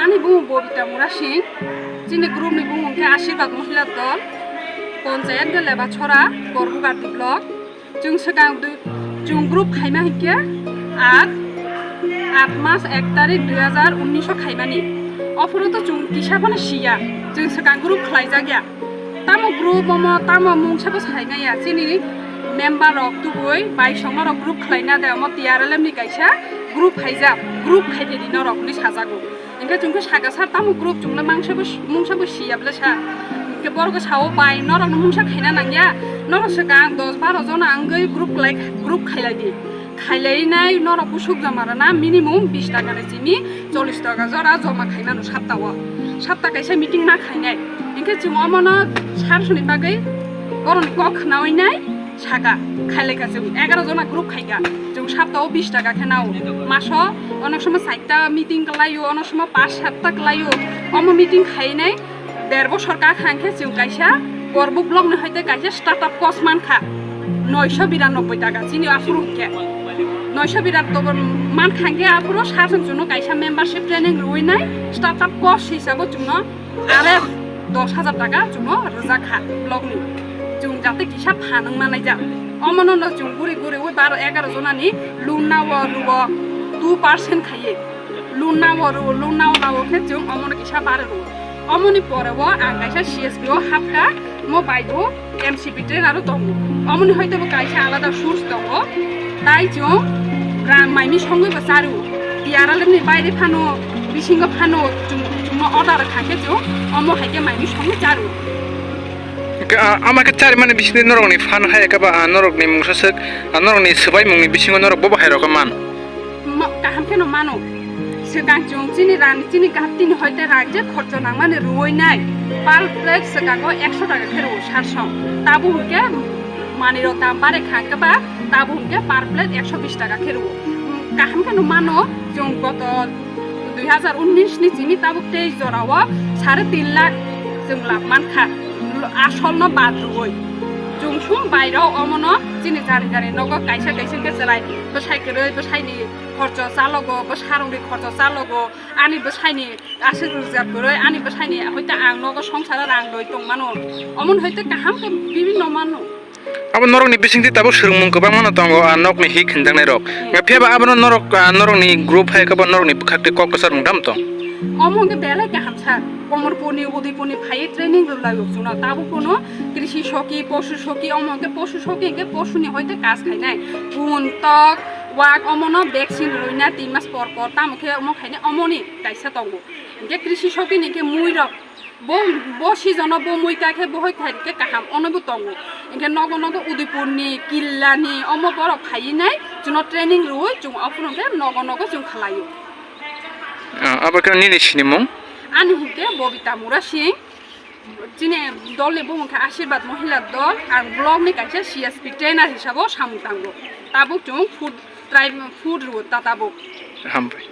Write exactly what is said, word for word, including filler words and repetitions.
Ani bumung Bobita Murasing, chini group ni bumung khe Ashirbad Mohila Dol, Panchayat khe Lebachora, Korbugardi Block. Chwng swkang dui, chwng group khaima hinkhe aat, aat mas ek tarik dui hazar unnish o khaimani. Ophuru to chwng kisa phano siya, chwng swkang group khlaijak ya. Tamo group omo, tamo mungsa bo saimaya. Chini member rok tubui baisong norok group khlaina de, omo T R L M ni kaisa group khaijak, group khaiphaidi norok hinwi sajago. Hinkhe chwng khe saka sir, tamo group chwngno mungsa bo, mungsa bo siya bwle sir. Hinkhe borok sao bai norokno mungsa khaina nangya, norok swkang dos baro jona wngwi group khlai, group khailaidi. Khailainai norok busuk joma rwna minimum bis taka ni simi chollish taka jora joma khaimano saptao. Sapta kaisa meeting ma khainai. Hinkhe chwng omono sarsoni bagwi borokni kok khnawi nai saka. Khailaikha chwng egaroh jona group khaikha. Chwng saptao bis taka khe nao. Maso onek somo saita meeting kwlaio, onek somo pas satta kwlaio. Omo meeting khainai. Der bosor ka kha hinkhe chwng kaisa Korbuk block ni hoite kaisa startup course mankha noisho biranobboi taka chini aphuru hinkhe. Noisho biranobboi mankha hinkhe aphuru sir chwng chwngno kaisa membership training rwinai startup course hisabo chwngno are dos hajar taka chwngno rwjakha block ni. Chwng jate kisa phan wngma naijak. Omono no chwng guri guri ui baro egaroh jonani loan nao rwo two percent khaiwi. Loan nao rwo, loan nao nao khe chwng omono kisa bare rwo. Omoni pore o ang kaisa C S P o hapkha, mo bai bo M C P trainer o tongo. Omoni hoite bo kaisa alada source tongo. Tai chwng rang maimi songwi bo charu. T R L M ni baire phano, bisingo phano chwng, chwngno order kha khe chwng omo hai khe maimi songwi charu. Hwnkhe, ah, ama khe charimani bisingtwi norokni phan hai khe ba, ah, norokni mungsa swk, ah, norokni swbaimungni bisingo norok bo bahai rok khe man. Ma-, kaham kheno mano. Swkang chwng chini rani, chini kaham tini hoite rang je khorcho nangmani rwui nai. Per plate swkango ekso taka khe rwo sir song. Tabuk hwnkhe manwirok dam bare kha hwnkhe ba tabuk hwnkhe per plate ekso bish taka khe rwo. Kaham kheno mano chwng goto dui hazar unnish ni chini tabuk tei jorao sare tin lakh chwng lab mankha, asolno bad rwui. Chwng sung bairok omono chini jani jani nogo kaisa kaisa khe chwrai bwsai kwrwi bwsaini khorcho chalogo, bwsarokni khorcho chalogo, ani bwsaini aswk rwjak kwrwi, ani bwsaini hoite ang nogo songsaro rang rwi tongmano, omoni hoite kaham khe bibinno mano. Abo norokni bisingtwi tabuk swrwngmung kwbangmano tongo, a nokni hik hinjaknairok. Hmm. Phiya ba abono norok, a, norokni group hai khe bo norokni bwkhaktwi kok kwcharmung tamo tong? Omo hwnkhe belai kaham sir. Komorpurni, Udaipurni phaiwi training rwlaio chwngno. Tabuk bono krishi soki, posu soki, omo hwnkhe posu soki hwnkhe posuni hoite kaj khainai. Pun, tok, wak, omono vaccine rwina tin mas por por. Tamo khe omo khainai omoni kaisa tongo. Hwnkhe krishi sokini khe muirok. Bo, bo season o bo mui ka khe bo hoi khai khe kaham ono bo tongo. Hinkhe nogo nogo Udaipurni, Killani, omo borok phaiwi nai chwngno training rwui chwng ophuru khe nogo nogo chwng khlaio. Ah, abo khe nini sinimung? Ani hinkhe Bobita Murasing, chini dolni bumung khe Ashirbad Mohila Dol, ang block ni kaisa C S P trainer hisabo samung tango. Tabuk chwng food, tribe food rwo ta tabuk. Hambai.